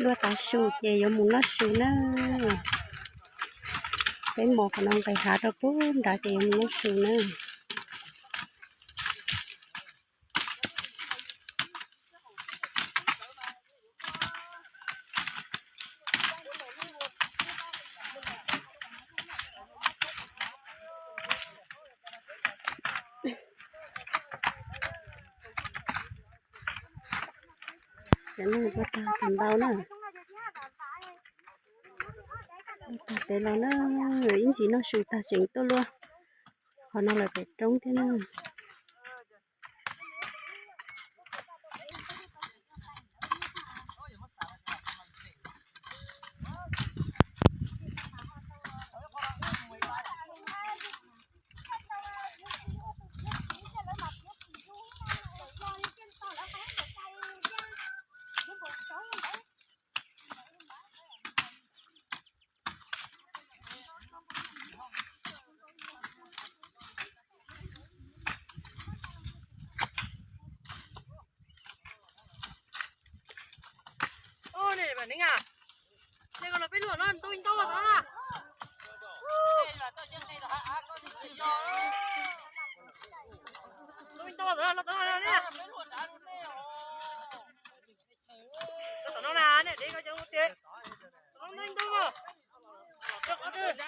Luaj tas su ces yuav mus noj su na. Peb mos qhov no nqis hav rau pub nrad ces yuav mus noj su na. Cov neeg ua tag tsis ntau na. Tag pem los na, ib ntsis noj su tag tseem tuaj luaj. Qhov no lawm pem roob thiab na. Tom no na, nej dev ko cov ua tiag, tom no ntau ntau, qhov twg?